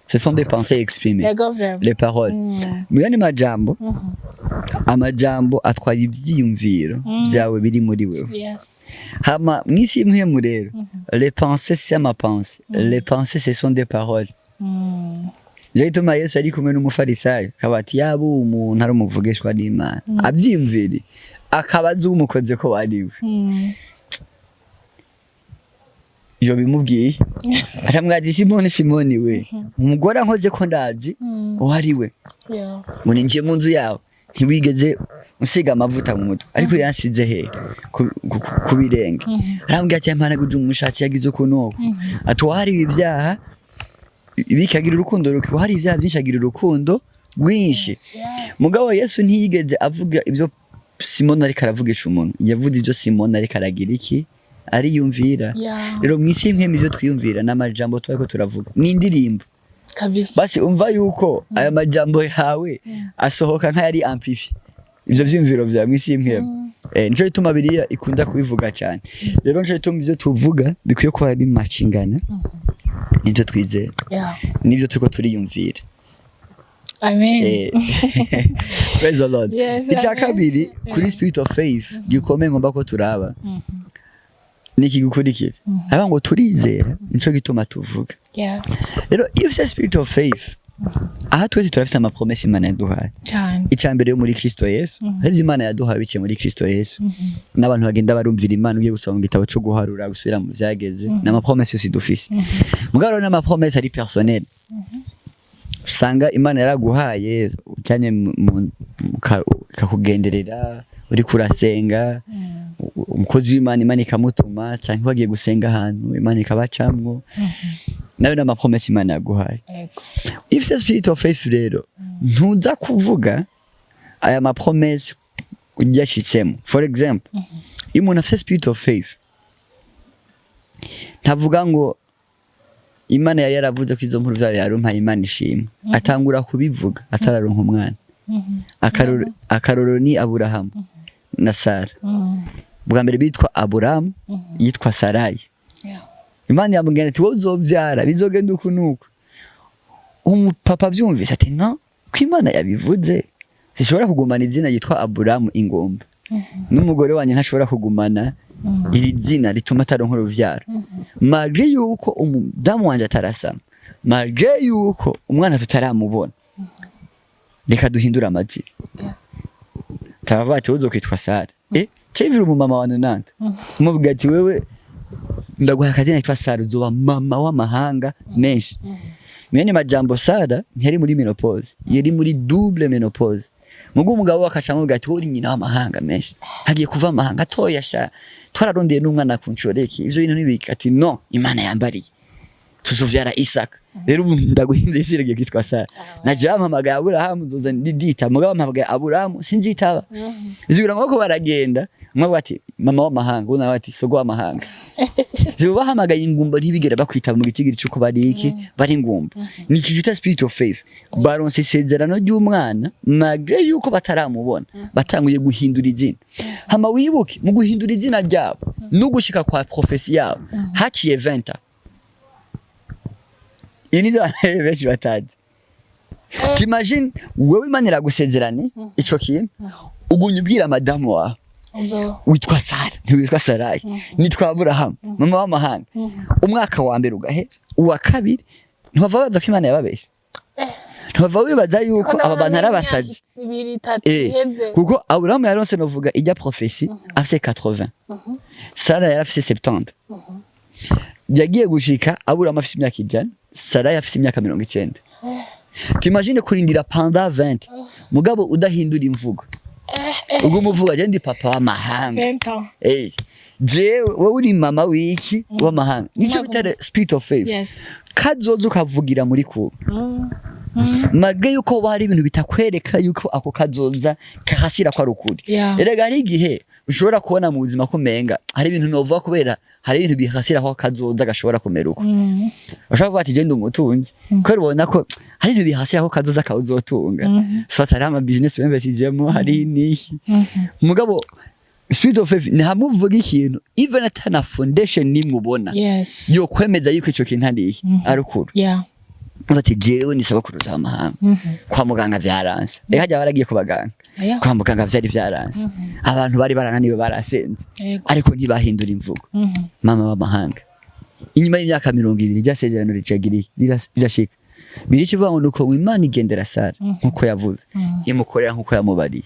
Ce sont des pensées exprimées, Yego, vraiment. les paroles. Mu yandi majambo, amajambo atwara ivyiyumviro vyawe biri muri wewe. Hama mw'isi impwemu rero, les pensées, c'est ama pensées, les pensées, ce sont des paroles. Nico gituma Yesu ari kumwe n'umufarisayo akaba ati yaba uwo umuntu ari umuvugishwa n'Imana, avyiyumvire akaba azi umukoze ko ari we, ivyo bimubwiye, acamubwira ati: "Simoni, Simoni we, umugore ankoze ko ndazi uwo ari we." Ngo ninjiye mu nzu yawe ntiwigeze usiga amavuta mu mutwe, ariko yansize he ku birenge. Arambwira ati yampanaguje umushatsi, yagize ukuntu uku, ati uwahariwe ibyaha bikagira urukundo ruke, uwahariwe ibyaha byinshi agira urukundo rwinshi. Mugabo Yesu ntiyigeze avuga ibyo Simoni ariko aravugisha umuntu, yavuze ibyo Simoni ariko aragira iki ariyumvira. Rero mw'isi y'impwemu ibyo twiyumvira n'amajambo tuba turavuga ni indirimbo. Basi umva yuko aya majambo yawe asohoka nk'ayari amplifié ivyo vyiyumviro vyawe mw'isi y'impwemu. Nico gituma biriya ikunda kubivuga cyane. Rero nico gituma ivyo tuvuga bikwiye kuba bimacingana nivyo twizera, nivyo turiko turiyumvira. Amen. Praise the Lord. Yes, Icya amen. kabiri kuri spirit of faith gikomeye ngomba ko turaba niki gikurikira, aho ngo turizera nico gituma tuvuga. Rero iyo ufite spirit of faith, Aha twese turafite ama promesses Imana yaduhaye. Cyane. Icya mbere yo muri Kristo Yesu, hari ivyo Imana yaduhaye biciye muri Kristo Yesu n'abantu bagenda barumvira Imana. Ugiye gusoma mu gitabo cyo guharura, gusubira mu vyageze, n'ama promesses yose dufise. Mugabo rero n'ama promesses ari personnel usanga Imana yaraguhaye ujyanye ikakugenderera uriko urasenga, umukozi w'Imana Imana ikamutuma, canke wagiye gusenga ahantu Imana ikabacamwo, nayo n'ama promesses Imana yaguhaye. If the spirit of faith rero ntuza kuvuga aya ma promesses uyashitsemo. For example, iyo umuntu afite spirit of faith ntavuga ngo Imana yari yaravuze ko izo nkuru vyaro yarumpaye, Imana ishimwe. Atangura kubivuga atararonka umwana. Akarorero ni Aburahamu na Sara. Bwa mbere bitwa Aburahamu, yitwa Sarayi. Imana yamubwira ati: "Wowe uzovyara, bizogenda uku nuku." Umupapa avyumvise ati: "No ko Imana yabivuze, sishobora kugumana izina yitwa Aburahamu ingumba, n'umugore wanjye ntashobora kugumana iri zina rituma ataronka uruvyaro, malgré yuko umudamu wanje atarasama, malgré yuko umwana tutaramubona, reka duhindure amazina." Taravuga ati: "Wowe uzokwitwa Sara." Cevira umumama wa 90, umubwira ati: "Wewe ndaguha akazina kitwa Sara, uzoba mama w'amahanga menshi." Mwene majambo, Sara ntiyari muri ménopause, yari muri double ménopause. Mugo umugabo we akaca amubwira ati: "Wowe uri nyina w'amahanga menshi, hagiye kuva amahanga atoya sha, twararondeye n'umwana ku nshoreke, ivyo bintu nibiki." Ati: "No, Imana yambariye tuzovyara Isaka, rero ubu ndaguhinze isi iragiye kwitwa Sara. Naje bampamagaye Aburahamu nzoza ndita, mugabo bampamagaye Aburahamu sinzitaba." Zibira ngo ko baragenda, umwe avuga ati: "Mama w'amahanga," undi nawe ati: "Sogo w'amahanga." Ziba bahamagaye ingumba, ntibigera bakwitaba mu gitigiri c'uko bari iki, bari ingumba. Ni iki cyita spirit of faith. Baronse isezerano ry'umwana malgré yuko bataramubona, batanguye guhindura izina. Hama wibuke, mu guhindura izina ryabo no gushika kwa prophétie yabo haciye 20 ans. Ibi nivyo abantu benshi batazi. T'imagines, wewe Imana iragusezeranye ico kintu, ugumya ubwira madamu wawe: "Witwa Sara, ntiwitwa Sarayi, nitwa Aburahamu, mama w'amahanga." Umwaka wa mbere ugahe, uwa kabiri, ntibava baza ko Imana yababeshe, ntibava wibaza yuko aba bantu ari abasazi. 2, 3 iheze. Kuko Aburahamu yaronse, novuga, ijya prophétie afise 80, Sara yari afise 70. Yagiye gushika Aburahamu afise imyaka 100, Sara afise imyaka 90. T'imagines kurindira pendant 20, mugabo udahindura imvugo, ubwo umuvuga: "Je ndi papa w'amahanga." 20 ans. Jewe, wowe uri mama wiki w'amahanga. Nico Umwaka. bita spirit of faith. Kazoza ukavugira muri kuba malgré yuko hoba hari ibintu bitakwereka yuko ako kazoza kahasira ko ari ukuri. Erega hari igihe ushobora kubona mu buzima ko umenga hari ibintu novuga kubera hari ibintu bihasira ko kazoza gashobora kumera uko. Ushobora kuvuga ati: "Je ndi umutunzi," kubera ubona ko hari ibintu bihasira ko kazoza kawuzotunga, soit hari ama business wemvesijemo, hari n'iki. Mugabo spirit of faith ni hamwe uvuga ikintu even atana foundation nimwe ubona yo kwemeza yuko ico kintu ari iki, ari ukuri. Uvuga ati: "Jewe ni sogokuruza w'amahanga." Kwa muganga vyaranse, reka hajya baragiye ku baganga. Kwa muganga vyari vyaranse, abantu bari barananiwe, barasenze, ariko ntibahindura imvugo. Mama w'amahanga, inyuma y'imyaka 20 rya sezerano ricagiriye rirashika. Birica ivuga ngo nuko Imana igendera Sara nkuko yavuze, imukorera nkuko yamubariye.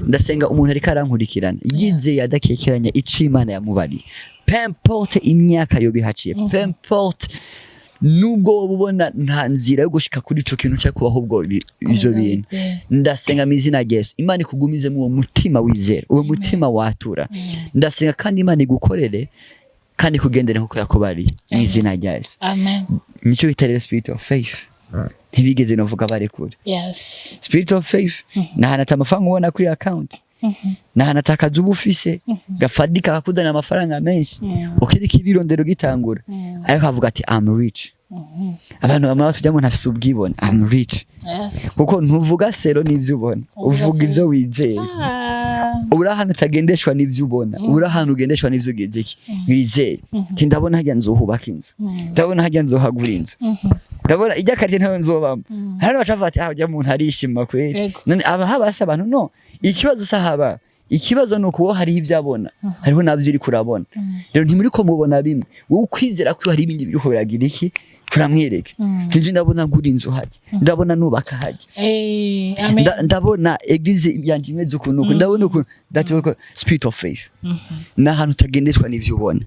Ndasenga umuntu ariko arankurikirana yizeye adakekeranya ico Imana yamubariye, peu importe imyaka yoba ihaciye, peu importe nubwo woba ubona nta nzira yo gushika kuri ico kintu cyo kubaho, ubwo ivyo bintu, ndasenga mu izina rya Yesu, Imana ikugumizemo uwo mutima wizera, uwo mutima watura. Ndasenga kandi Imana igukorere kandi ikugendere nkuko yakubariye mu izina rya Yesu. Amen. Nicyo bita rero spirit of faith. Ntibigeze novuga barekure. Spirit of faith ni ahantu ata amafaranga ubona kuri account, ni ahantu atakazi uba ufise gafadika kakuzanira amafaranga menshi, ukiriko ibirondero gitangura, ariko avuga ati: "I'm rich." Abantu bamwe batujya ngo ntafise ubwibone. I'm rich. Kuko ntuvuga selon n'ivyo ubona, uvuga uvuga ivyo wizeye. Uri ahantu utagendeshwa n'ivyo ubona, uri ahantu ugendeshwa n'ivyo ugeze iki wizeye. Ati: "Ndabona harya nzohubaka inzu, ndabona harya nzohagura inzu, ndabona ijya quartier ntayo nzobamo." Hari baca bavuga ati: "Ah, ujya muntu arishima kweli." None aba habase abantu no ikibazo sahaba Ikibazo ni uko wowe hariho ibyo abona, hariho navyo uriko urabona. Rero ntimuriko mubona bimwe. Wowe ukwizera ko hari ibindi biriko biragira iki, kuramwereka. Nje ndabona ngura inzu hajya, ndabona nubaka hajya. Amen. Ndabona église yanje imeze ukuntu uku, ndabona ukuntu. That's what spirit of faith, ni ahantu utagendeshwa n'ivyo ubona.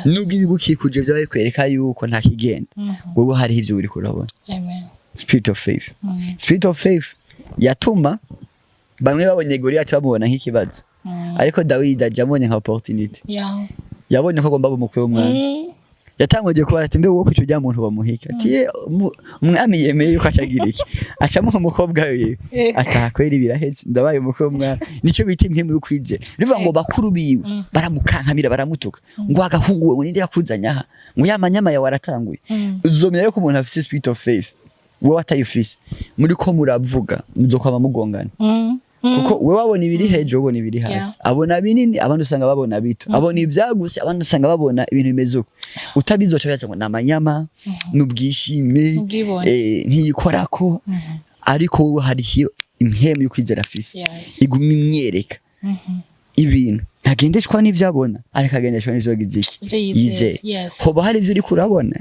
Nubwo ibigukikuje vyaba bikwereka yuko nta kigenda, wowe hariho ivyo uriko urabona. Amen. Spirit of faith. Spirit of faith yatuma bamwe babonye Goliath bamubona nk'ikibazo, ariko Dawidi aja amubonye nka opportunity. Yabonye ko agomba kuba umukwe w'umwami. Yatanguje kuba ati: "Mbe wowe kwica ujya muntu bamuhika?" Ati: "Ye, umwami yemeye yuko acagira iki, acamuha umukobwa wiwe." Ataha kweri, biraheze, ndabaye umukwe w'umwami. Nico bita impwemu y'ukwizera. Bivuga ngo bakuru biwe baramukankamira, baramutuka ngo: "Agahungu we, ngo ninde yakuzanye aha?" Ngo: "Ya manyama yawe aratanguye." Uzomenya yuko umuntu afise spirit of faith, wowe atayifise, muri ko muravuga muzokwama mugongana, kuko wewe wabona ibiri hejuru, ubona ibiri hasi. Abona binini, abandi usanga babona bito. Abona ivyagutse, abandi usanga babona ibintu bimeze uko. Utabizoca bibaza ngo ni amanyama n'ubwishime. Ubwibone. Ntiyikorako. Ariko wowe hariho impwemu y'ukwizera afise, iguma imwereka ibintu. Ntagendeshwa n'ivyo abona, ariko agendeshwa n'ivyo agize iki? Ivyo yizeye. Yizeye. Hoba hari ivyo uriko urabona.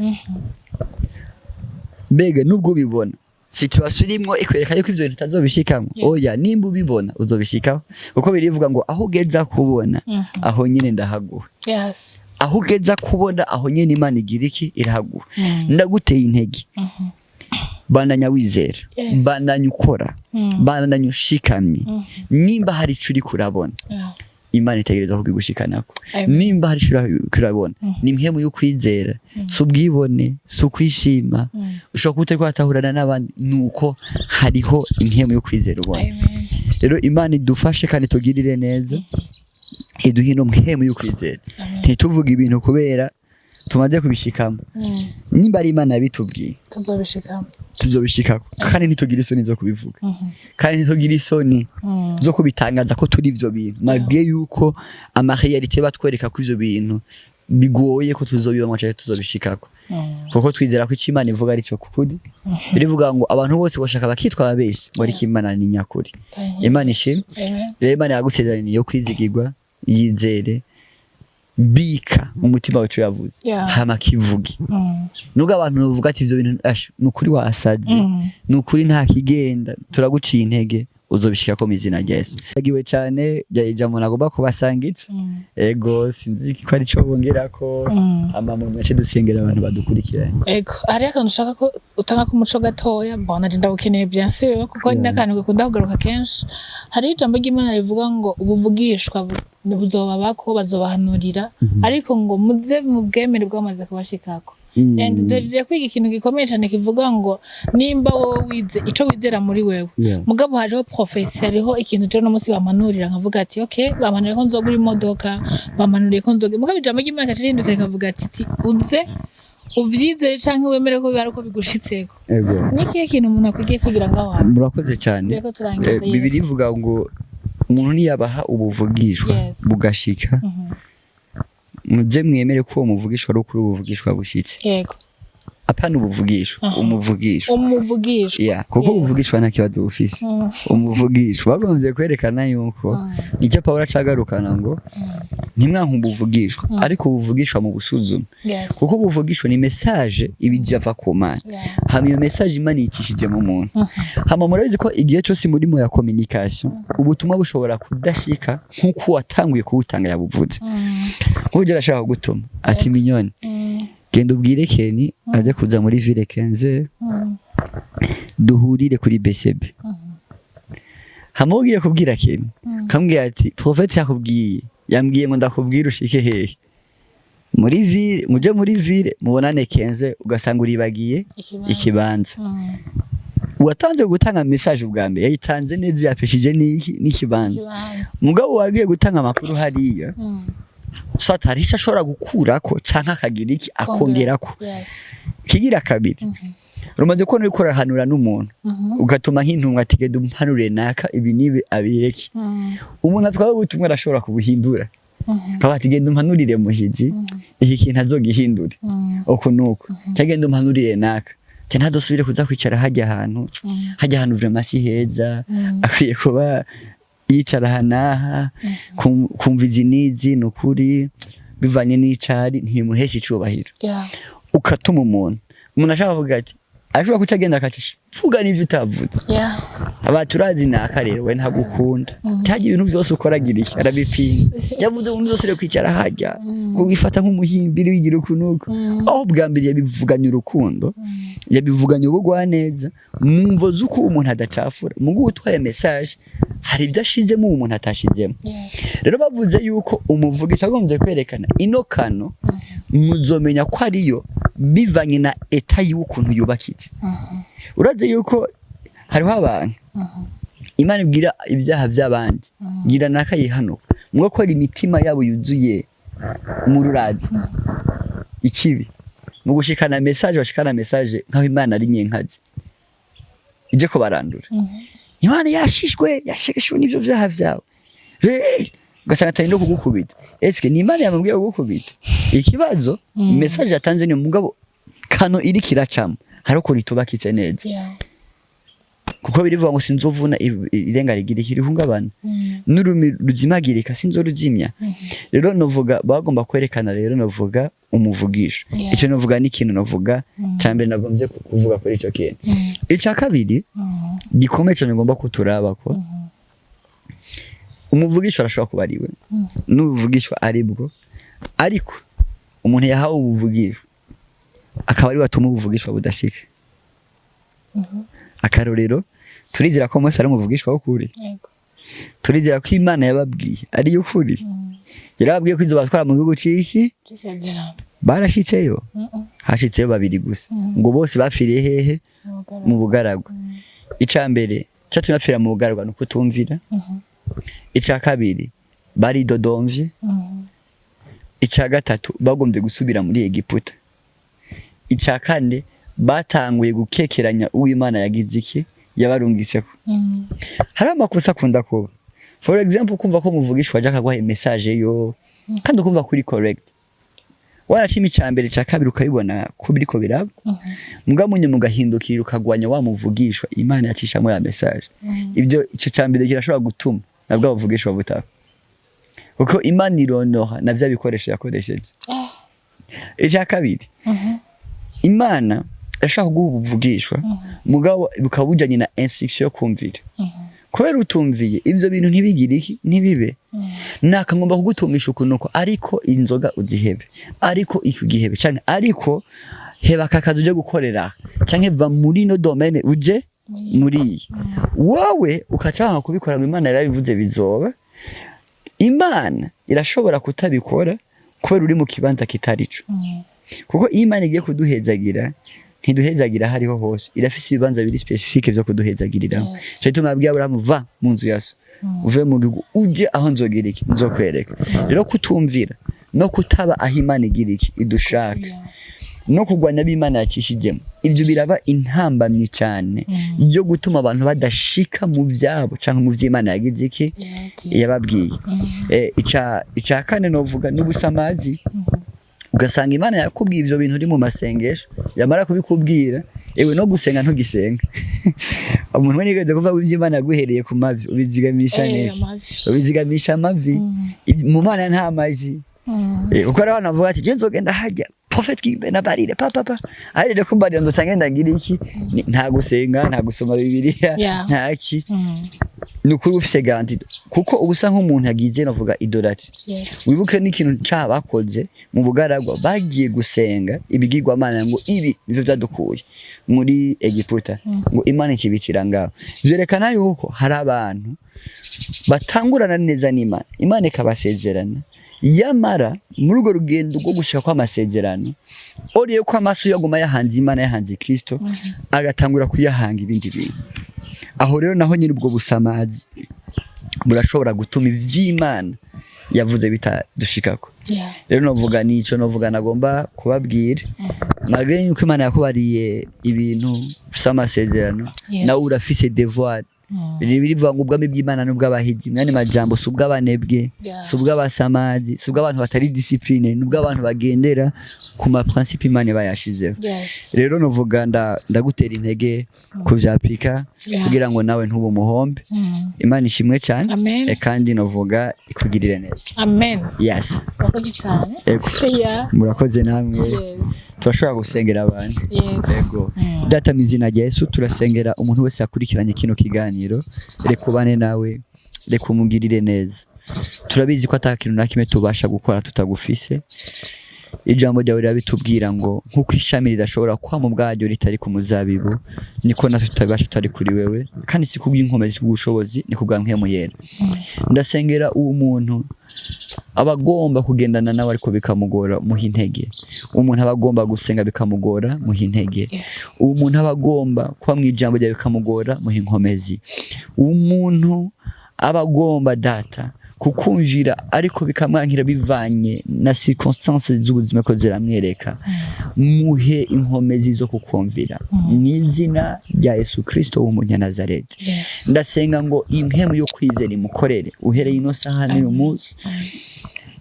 Mbega nubwo ubibona, situation irimwo ikwereka yuko ivyo bintu utazobishikamwo? Oya, nimba ubibona uzobishikaho, kuko birivuga ngo aho ugeza kubona, aho nyine ndahaguha. Aho ugeza kubona, aho nyine Imana igira iki? Irahaguha. Ndaguteye intege, bandanya wizera, bandanya ukora, bandanya ushikamye. Nimba hari ico uriko urabona, Imana itegereza kukigushikanako. Amen. Nimba hari ico uriko urabona, ni impwemu y'ukwizera, si ubwibone, si ukwishima. Ushobora kuba utariko uratahurana n'abandi, nuko hariho impwemu yo kwizera ubona. Amen. Rero Imana idufashe kandi tugirire neza, iduhe ino mpwemu yo kwizera. Amen. Ntituvuge ibintu kubera tumaze kubishikamo. Nimba ari Imana yabitubwiye, tuzobishikamo. Tuzobishikako, kandi ntitugire isoni zo kubivuga, kandi ntitugire isoni zo kubitangaza ko turi ivyo bintu, malgré yuko ama réalités batwereka ko ivyo bintu bigoye ko tuzobibamwo canke tuzobishikako, kuko twizera ko icyo Imana ivuga ari cyo kuri. Birivuga ngo abantu bose bashaka bakitwa ababeshi ngo, ariko Imana ni nyakuri. Imana ishimwe. Amen. Rero Imana yagusezeraniye yo kwizigirwa, yizere, bika mu mutima wacu yavuze, hama kivuge. Nubwo abantu bavuga ati: "Ivyo bintu ash, ni ukuri wasaze, ni ukuri nta kigenda," turaguciye intege, uzobishikako mu izina rya Yesu. Yagiwe cyane, ryari ijambo nagomba kubasangitsa. Ego, sinzi ko ari cyo bongerako. Ama mu mace dusengera abantu badukurikiranye. Ego, hariho akantu ushaka ko utanga k'umuco gatoya. Bon, naje ndawukeneye, bien sûr, kuko ni n'akantu gakunda kugaruka kenshi. Hariho ijambo ry'Imana rivuga ngo ubuvugishwa buzobabako, bazobahanurira, ariko ngo muze mu bwemere bwamaze kubashikako. And duhejeje kwiga ikintu gikomeye cyane kivuga ngo nimba wowe wize ico wizera muri wewe, mugabo hariho prophétie, hariho ikintu cyo no munsi bampanurira, nkavuga ati: "Okay, bampanuriye ko nzogura imodoka, bampanuriye ko nzogura." Mugabo ijambo ry'Imana rikaca rihindukira rikavuga ati uze uvyizere canke wemere ko biba uko bigushitseko. Ego. Ni ikihe kintu umuntu akwiye kugira ngaho hantu? Murakoze cyane. Tureko turangiza. Bibiliya ivuga ngo umuntu niyabaha ubuvugishwa bugashika, muze mwemere ko uwo muvugishwa ari ukuri, ubuvugishwa bushitse. Apana ubuvugishwa, umuvugishwa. Umuvugishwa. Yeah, kuko ubuvugishwa nta kibazo bufise. Umuvugishwa bagombye kwerekana yuko nicyo Pawulo acagarukana ngo ntimwanke ubuvugishwa, ariko ubuvugishwa mu busuzuma, kuko ubuvugishwa ni message iba ije ava ku Mana. Hama iyo message Imana yicishije mu muntu. Hama murabizi ko igihe cyose muri mu ya communication, ubutumwa bushobora kudashika nk'uko watanguye kuwutanga yabuvuze. Nk'ubu arashaka kugutuma ati: "Minyoni, genda ubwire Keni aze kuza muri ville 15, duhurire kuri BCB." Hama ugiye kubwira Keni, kamubwira ati: "Prophète yakubwiye, yambwiye ngo ndakubwire ushike hehe muri ville, muje muri ville mubonane 15," ugasanga uribagiye Ikibanza. ikibanza. Uwatanze gutanga message ubwa mbere yayitanze neza, yapeshije n'iki? N'ikibanza. Ikibanza. Mugabo wagiye gutanga amakuru hariya, so hari icyo ashobora gukurako canke akagira iki, akongerako. Kigira kabiri, rumaze kubona uriko urahanura n'umuntu, ugatuma nk'intumwa ati: "Genda umpanure naka ibi n'ibi abireke." Umuntu atwaye ubutumwa arashobora kubuhindura, akaba ati: "Genda umpanurire Muhizi iki kintu azogihindure uku nuku," cyangwa: "Genda umpanurire naka cyangwa ntazosubire kuza kwicara hajya ahantu, hajya ahantu vraiment si heza, akwiye kuba." Yicara aha n'aha, kumva izi n'izi, ni ukuri bivanye n'icari ntibimuhesha icubahiro. Ukatuma umuntu ashaka kuvuga ati ashobora kuca agenda akaca vuga n'ivyo utavuze. Aba turazi naka rero we ntagukunda, cyagiye ibintu byose ukoragira iki arabipinga, yavuze ibintu byose rero kwicara hajya kugifata nk'umuhimbiri wigira uku nuku, aho bwa mbere yabivuganye urukundo, yabivuganye ubugwaneza mu mvo z'uko umuntu adacafura mu guha utwaye message, hari ibyo ashizemo uwo umuntu atashizemo. Rero bavuze yuko umuvugisha agombye kwerekana ino kano, muzomenya ko ariyo bivanye na état y'ukuntu yubakitse. Urazi yuko hariho abantu Imana ibwira ibyaha by'abandi, bwira nakayihanuka mwo ko imitima yabo yuzuye mu rurazi ikibi, mu gushikana message bashikana message nkaho Imana ari nyenkazi ije kubarandura. Imana yashishwe, yasheshwe n'ibyo vyaha vyawe. Hey! Ugasanga atari no kugukubita. Eske ni Imana yamubwiye kugukubita? Ikibazo, message yatanze ni mugabo kano iri kiracamo hari ukuntu itubakitse neza, kuko birivuga ngo sinzovuna irenga rigira ikirihungabana n'urumi ruzimagirika sinzoruzimya. Rero novuga bagomba kwerekana, rero novuga umuvugisho. Icyo novuga ni ikintu novuga cya mbere nagombye kuvuga kuri icyo kintu. Icya kabiri gikomeye cyane ngomba kuturaba ko umuvugisho arashobora kuba ari we n'ubuvugishwa ari bwo, ariko umuntu yahawe ubuvugisho akaba ari we atuma ubuvugishwa budashika. Akarorero, turizera ko Mose ari umuvugishwa w'ukuri. Yego. Turizera ko Imana yababwiye ari ukuri. Yarababwiye ko izobatwara mu gihugu ciki c'isezerano. Barashitseyo? Hashitseyo babiri gusa. Ngo bose bapfiriye hehe? Mu bugaragwa. Ica mbere cyatumye bapfira mu bugaragwa ni ukutumvira. Ica kabiri, baridodomvye. Ica gatatu, bagombye gusubira muri Egiputa. Ica kane, batanguye gukekeranya uw'Imana yagize iki, yabarungitseko. Hari amakosa akunda kuba, for example kumva ko muvugishwa aje akaguha message yo kandi ukumva kuri correct, warashima ica mbere, ica kabiri, ukabibona ko biriko biraba, mugabo munye mugahindukirira ukagwanya wa muvugishwa Imana yacishamwo ya message. Ibyo ico ca mbere kirashobora gutuma nabwo abavugishwa butaka, kuko Imana ironoha na vya bikoresho yakoresheje. Icya kabiri, Imana irashaka kuguha ubuvugishwa, mugabo bukaba bujanye na instruction yo kumvira. Kubera utumviye, ivyo bintu ntibigire iki, ntibibe. Naka ngomba kugutungisha ukuntu, ariko inzoga uzihebe, ariko iki ugihebe, canke ariko heba aka kazi uje gukorera, canke va muri no domaine uje muri iyi. Wowe ukaca wanga kubikora ngo Imana yarabivuze bizoba. Imana irashobora kutabikora kubera uri mu kibanza kitarico, kuko iyo Imana igiye kuduhezagira ntiduhezagira aho ariho hose, irafise ibibanza biri spécifique vyo kuduhezagiriramo. Cyo gituma yabwiye Aburahamu: "Va mu nzu ya so, uve mu gihugu, uje aho nzogira iki, nzokwereka." Rero kutumvira no kutaba aho Imana igira iki, idushaka, no kurwanya abo Imana yakishijemo, ibyo biraba intambamyi cyane yo gutuma abantu badashika mu byabo cyangwa mu vy'Imana yagize iki, yababwiye. Ica kane novuga n'ubusamazi. Ugasanga Imana yakubwiye ivyo bintu uri mu masengesho, yamara kubikubwira, ewe no gusenga ntugisenga. Umuntu we nigeze kuvuga ngo ivyo Imana yaguhereye ku mavi ubizigamisha neza. Amavi. Ubizigamisha amavi. Mu Mana nta maji. Kuko hari abantu bavuga ati: "Je nzogenda hajya Prophet Kimbe na barire papa pa ahejeje kumbarira, nzoca ngenda ngira iki." Nta gusenga, nta gusoma Bibiliya, nta ki. Ni ukuri ufise garantie, kuko uba usa nk'umuntu yagize navuga idolâtrie. Wibuke n'ikintu ca bakoze mu bugaragwa, bagiye gusenga ibigirwamana ngo ibi nivyo vyadukuye muri Egiputa, ngo Imana ikibicira ngaho. Vyerekana yuko hari abantu batangurana neza n'Imana, Imana ikabasezerana, yamara muri urwo rugendo rwo gushika kw'amasezerano, oriye ko amaso yaguma yahanze Imana, yahanze Kristo, agatangura kuyahanga ibindi bintu. Aho rero naho nyine ubwo busamazi burashobora gutuma ivy'Imana yavuze bitadushikako. Rero novuga nico novuga nagomba kubabwira, malgré yuko Imana yakubariye ibintu ufise amasezerano, nawe urafise devoir. Birivuga ngo ubwami bw'Imana n'ubw'abahigi. Mwene majambo, si ubw'abanebwe, si ubw'abasamazi, si ubw'abantu batari discipline, ni ubw'abantu bagendera ku ma principe Imana iba yashizeho. Rero novuga ndagutera intege kuvyapika kugira ngo nawe ntube umuhombe. Imana ishimwe cyane. Amen. Kandi novuga ikugirire neza. Amen. Yes. Murakoze cyane. Ego. Murakoze namwe. Turashobora gusengera abantu. Yes. Ego. Data, mu izina rya Yesu, turasengera umuntu wese yakurikiranye kino kiganiro. Reka ubane nawe, reka umugirire neza. Turabizi ko ata kintu na kimwe tubasha gukora tutagufise. Ijambo ryawe rirabitubwira ngo nk'uko ishami ridashobora kwama ubwaryo ritari ku muzabibu, niko natwe tutabasha tutari kuri wewe. Kandi si kubw'inkomezi, kubw'ubushobozi, ni kubwa Mpwemu Yera. Ndasengera uwo muntu aba agomba kugendana nawe ariko bikamugora, muha intege. Umuntu aba agomba gusenga bikamugora, muha intege. Umuntu aba agomba kuba mu ijambo ryawe bikamugora, muha inkomezi. Umuntu aba agomba, Data, kukumvira ariko bikamwankira bivanye na circonstances z'ubuzima ko ziramwereka, muhe inkomezi zo kukumvira, mu izina rya Yesu Kristo w'Umunyanazareti. Ndasenga ngo impemu yo kwizera imukorere uhereye ino saha n'uyu munsi.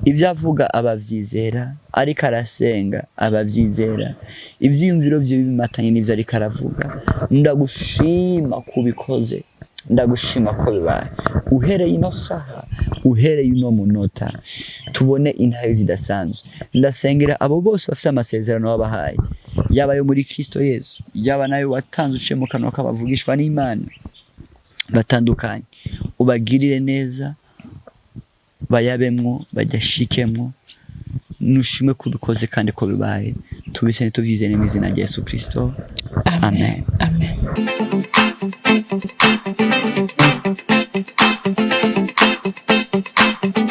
Ibyo avuga abavyizera, ariko arasenga abavyizera, ivyiyumviro vyiwe bimatanye n'ivyo ariko aravuga. Ndagushima kubikoze, ndagushima ko bibaye. Uhereye ino saha, uhereye uno munota, tubone intahe zidasanzwe. Ndasengera abo bose bafite amasezerano wabahaye, yaba ayo muri Kristo Yesu, yaba nayo watanze uciye mu kanwa k'abavugishwa n'Imana batandukanye, ubagirire neza, bayabemwo, bajyashikemwo. Nushimwe kubikoze kandi ko bibaye. Tubise tubyizeye mu izina rya Yesu Kristo. Amen. Amen.